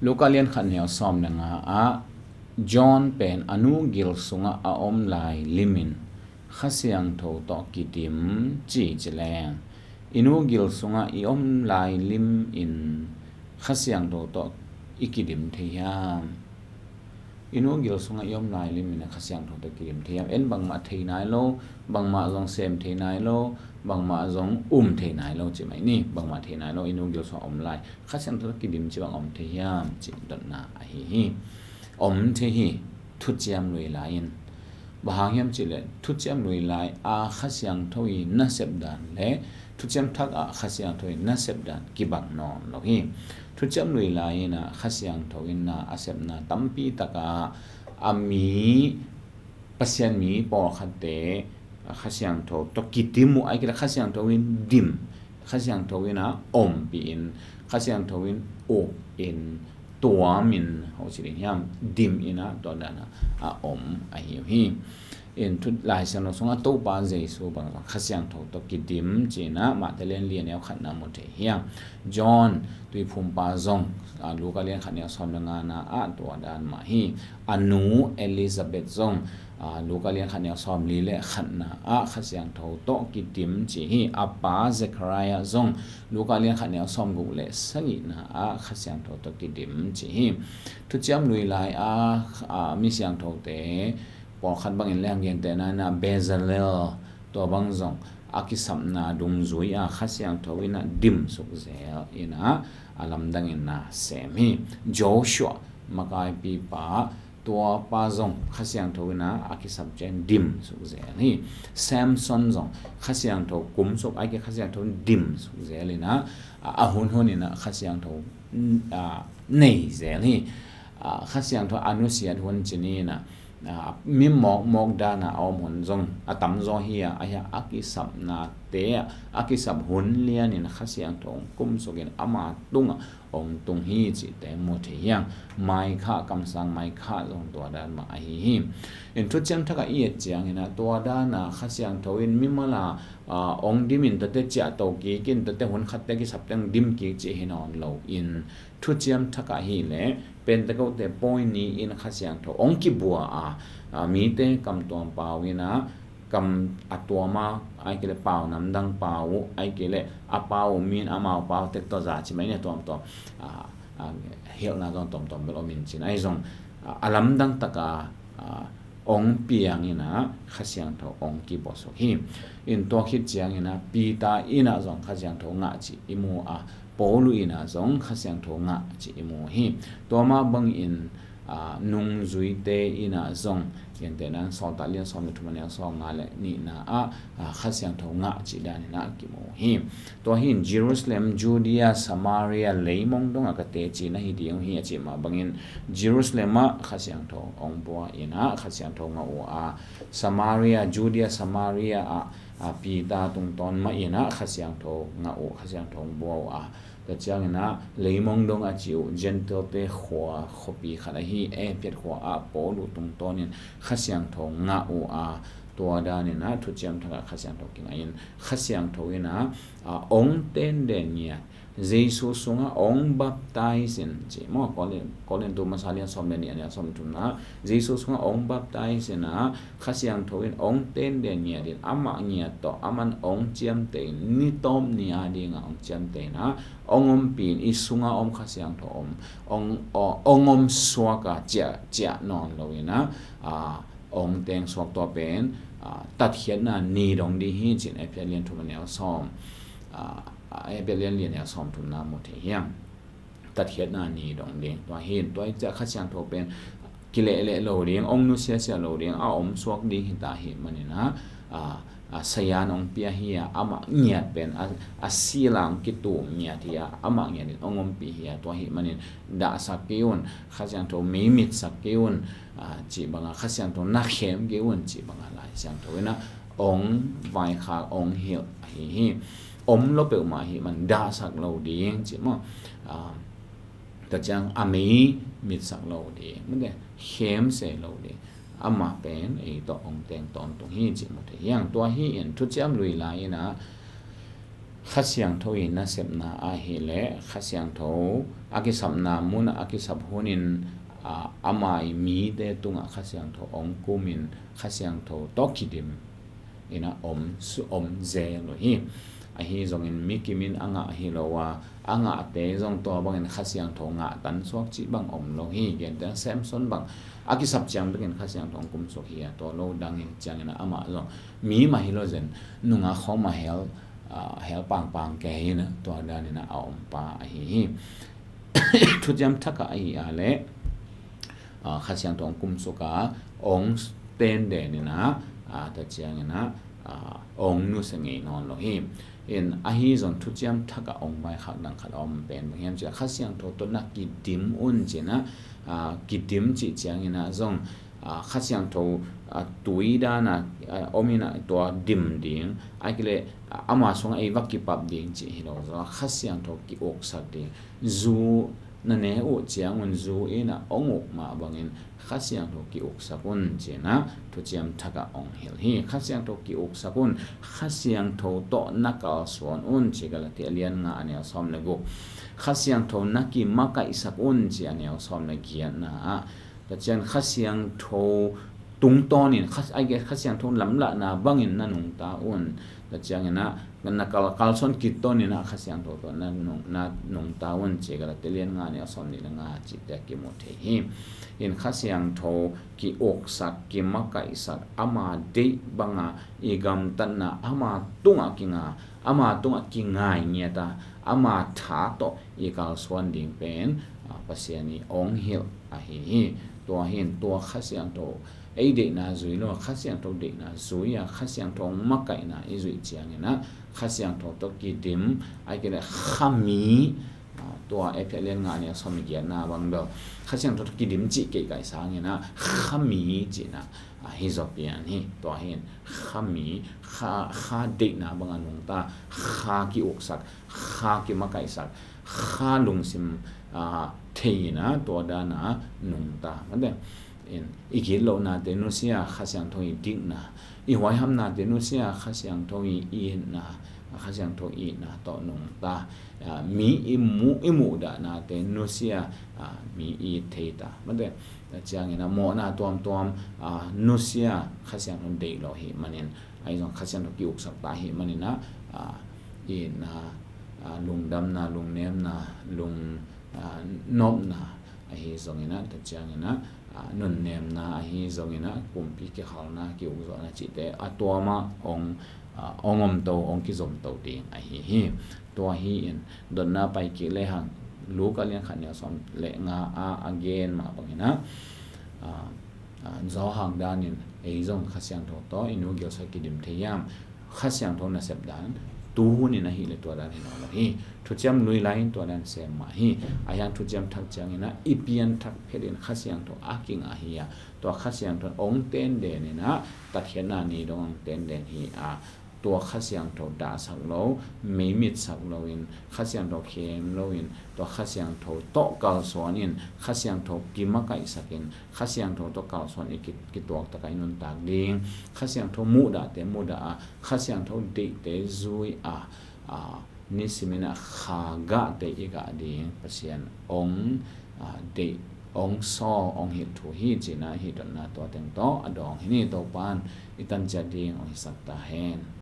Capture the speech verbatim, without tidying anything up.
Luka lian khat neu sawm le nga ah John pen a nu gil sungah a om lai limin Kha Siangtho tawh kidim ci ci leng, i nu gil sungah i om lai limin Kha Siangtho tawh i kidim thei hiam? I nu gil sungah i om lai limin Kha Siangtho tawh kidim thei hiam? En bangmah thei nai lo, bangmah zong sem thei nai lo, bangmah zong um thei nai lo ci mai ni. Bangmah thei nai lo, i nu gil sungah om lai. Kha Siangtho tawh kidim ci bang om thei hiam ci dotna ahi hi. Om thei hi, thuciam lui lai-in. Bang hang hiam cihleh thuciam lui lai a Kha Siangtho i nasep dan le thuciam thak ah Kha Siangtho i nasep dan kibang nawn lo hi. Thuciam lui lai-in ah Kha Siangtho in na a sepna tampi takah a mi Pasian mi pawlkhatte Kha Siangtho tawh kidim uh, ahih kei leh Kha Siangtho in dim, Kha Siangtho in a ompih in, Kha Siangtho in up in, tuam in, ho ci ding hiam, dim in a tua dan a om ahi uh hi. In thu Lai Siangtho sungah Topa Jesu bang zong Kha Siangtho tawh kidim ci-in a Mate lian li neu khatna mu thei hiam? John Tuiphumpa zong, a, Luka lian khat neu sawm le ngana ah tua dan mah hi. A nu Elizabeth zong, a, Luka lian khat neu sawm li le khatna ah Kha Siangtho tawh kidim ci hi. A pa Zechariah zong Luka lian khat neu sawm guk le sagihna ah Kha Siangtho tawh kidim ci hi. Thuciam lui lai a, a, mi siangthote pawlkhat bangin leng gentehna in a Bezalel, tua bang zong a kisapna dungzui a Kha Siangtho in a dimsuk zel in a, a lamdang in a sem hi. Joshua makaipipa, tua pa zong Kha Siangtho in a a kisap ciang dimsuk zel hi. Samson zong Kha Siangtho kumsuk, ahih kei leh Kha Siangtho dimsuk zel in a, a, a hunhun in a Kha Siangtho, a, nei zel hi. A, Kha Siangtho a nusiat hun ci ni in a, a, mi mawkmawk dan a a om hun zong a tamzaw hi a, a hi a, a kisapnate ah, a kisap hun lian in Kha Siangtho hong kumsuk in ama tungah hong tung hi cihte mu thei hi hang. Micah, kamsang Micah zong tua dan mah ahi hi. In thuciam thak ah i et ciangin a tua dan a Kha Siangtho in mimal a, a, hong dim in tuate ciahto kik in tuate hun khatte kisap teng dim kik cih hi nawn lo in, thuciam thak ah hi leh Pentecost pawi ni in Kha Siangtho hong kibua a, a, mite kam tuam pau in a, kam a tuam a, ahih kei leh pau namdang pau uh, ahih kei leh a pau uh mi in amau pau tek tawh za ci mai ni, a tuamtuam, a, a, hilhna zong tuamtuam bel om in cin ahi zong, a, a lamdang tak a, a, hong piang in a Kha Siangtho hong kibawsuk hi. In tua khit ciangin a Peter in a zong Kha Siangtho ngah cih i mu a, Paulu in a zong Kha Siangtho ngah cih i mu hi. Tua mah bangin, a, nungzuite in a zong, gentehna in Sawltak lian sawm le thum a neu sawm nga le nihna ah, a, Kha Siangtho ngah cih dan in a kimu hi. Tua hi in Jerusalem, Judea, Samaria, leimong dong a ka teci na hi ding uh hi a cih mah bangin Jerusalem ah Kha Siangtho hong bua in a Kha Siangtho ngah uh a, Samaria, Judea, Samaria ah, a, Peter tungtawn mah in a Kha Siangtho ngah uh, Kha Siangtho hong bua uh a, tua ciangin a leimong dong a ci uh Gentile-te khua, khuapi khat ahi Ephet khua ah Paulu tungtawn in Kha Siangtho ngah uh a, tua dan in a thuciam thak ah Kha Siangtho kingah in Kha Siangtho in a, a, hong tenden ngiat, Jesu sungah hong baptize in ci maw, Korin-, Korintu masa lian sawm le nih a neu sawm thumna, Jesu sungah hong baptize in a Kha Siangtho in hong tenden ngiat in amah ngiat tawh aman hong ciamteh in, ni tawp ni a dingah hong ciamteh in a, hong ompih in, i sungah om Kha Siangtho om, hong, hong om suak a ciah, ciah nawn lo in a, a, hong teng suak, tua pen, a, tatkhiatna ni dong ding hi cin Efesa lian thum a neu sawm, a, a, Efesa lian li a neu sawm thumna mu thei hi hang. Tatkhiatna ni dong ding. Tua hi in, tua hi ciah Kha Siangtho pen kilehleh lo ding, hong nusiasia lo ding, a om suak ding hi ta ahih manin a, a, a, sayan hong pia hi a, amah ngiat pen a, a sila hong kitum ngiat hi a, amah ngiat in hong ompih hi a, tua ahih manin dahsak kei un, Kha Siangtho meimitsak kei un, a, cih banga, Kha Siangtho na khem kei un cih banga Lai Siangtho in a hong vaikhak, hong hilh ahi hi. Om lo peuhmah ahih man dahsak lo ding cih maw? A, tua ciang a meimitsak lo ding, mate, khemse lo ding. Amah pen ei tawh hong teng tawntung hi cih mu thei hi hang. Tua hi in thuciam lui lai in a, Kha Siangtho i nasepna ahih leh Kha Siangtho a kisapna munah a kisap hunin, a, ama i mite tungah Kha Siangtho hong kumin Kha Siangtho tawh kidim inah om, su-, om zel uh hi. Ahi zongin mi kimin a ngah hi lo a, a ngahte zong tua bangin Kha Siangtho ngah tan suak cih bang om lo hi. Gentehna Samson bang a kisap ciang bekin Kha Siangtho hong kumsuk hi a, tua lo dang hi ciangin amah zong mi mah hi lo zen, nungah khawm a hel, a, hel pangpang kei hi na, tua danin a om pa ahi hi. Thuciam Thak ah ahi a leh, a, Kha Siangtho hong kumsuk a, hong tenden inah, a, tua ciangin ah, a, hong nusia ngei nawn lo hi. In ahi zong Thuciam Thak ah hong vaikhak dang khat a om pen bang hiam cih leh Kha Siangtho tawh na kidim un ci inah, a, kidim cih ciangin ah zong, a, Kha Siangtho, a, tui dana, a, om inah tua dim ding, ahih kei leh, a, ama sungah ei va kipap ding cih hi lo zaw, Kha Siangtho ki-uksak ding. Zu na ne uh ciangun zu inah hong uk mah bangin Kha Siangtho ki-uksak un ci inah Thuciam Thak ah hong hilh hi. Kha Siangtho ki-uksak un, Kha Siangtho tawh na kalsuan un ci Galati a lian nga a neu sawm le guk. Kha Siangtho na kimakaihsak un ci a neu sawm le giatna ah. Tua ciang Kha Siangtho tungtawnin, Kha, ai, Kha Siangtho lamlahna bangin na nungta un. Tua ciangin ah, na kal, kalsuan kit tawnin ah Kha Siangtho tawh na nung, na nungta un ci Galati lian nga a neu sawm nih le nga cihte kimu thei hi. In Kha Siangtho ki-uksak, kimakaihsak, ama deih banga i gamtatna, ama tungah kinga, ama tungah kingai ngiat a, ama tha tawh i kalsuan ding pen, a, Pasian i hong hilh ahi hi. Tua hi in tua Kha Siangtho ei deihna zui lo, Kha Siangtho deihna zui a, Kha Siangtho makaihna i zuih ciangin ah Kha Siangtho tawh kidim, ahih kei leh khami, a, tua Efesa lian nga a neu sawm le giatna bang bel Kha Siangtho tawh kidim cih kei kai sangin ah khami cihna, a, hi zaw pian hi. Tua hi in khami, Kha, Kha deihna banga nungta, Kha ki-uksak, Kha kimakaihsak, Kha lungsim, a, thei inah tua dana nungta. Mate, in, i gitlohnate nusia Kha Siangtho i dikna, i huaihamnate nusia Kha Siangtho i itna, Kha Siangtho itna tawh nungta. A, mi i muh, i muhdahnate nusia, a, mi i it thei ta. Mate, tua ciangin ah mawhna tuamtuam, a, nusia Kha Siangtho deih lo ahih manin, ahi zong Kha Siangtho ki-uksak ta ahih manin ah, a, itna, a, lungdamna, lungnemna, lung, a, nopna ahi zongin ah, tua ciangin ah, a, nunnemna ahi zongin ah, pumpi kikhalna, ki-ukzawhna cihte a tuam ah hong, a, hong omto, hong kizomto ding ahi hi. Tua hi in dotna pai kik lehang Luka lian khat neu sawm le nga a, a gen mah bangin ah, a, a, Johan danin ei zong Kha Siangtho tawh i nu gelsa kidim thei hiam? Kha Siangtho nasep dan tu hunin ahih leh tua dan hi nawn lo hi. Thuciam Lui lai in tua dan sem mah hi. Ahi hang Thuciam Thak ciangin ah i pianthak phetin Kha Siangtho a kingah hi a, tua Kha Siangtho hong tenden inah tatkhiatna ni dong hong tenden hi a, tua Kha Siangtho dahsak lo, meimitsak loin, Kha Siangtho khem loin, tua Kha Siangtho tawh kalsuan in, Kha Siangtho kimakaihsak in, Kha Siangtho tawh kalsuan i ki, kituak takah i nuntak ding, Kha Siangtho muhdahte muhdah a, Kha Siangtho deihte zui a, a, nisimin ah Kha gahte i gah ding Pasian hong, a, deih, hong sawl, hong hilh thu hi cihna hih dotna tua teng tawh a dawng hi ni. Topa'n i tan ciat ding hong hisak ta hen.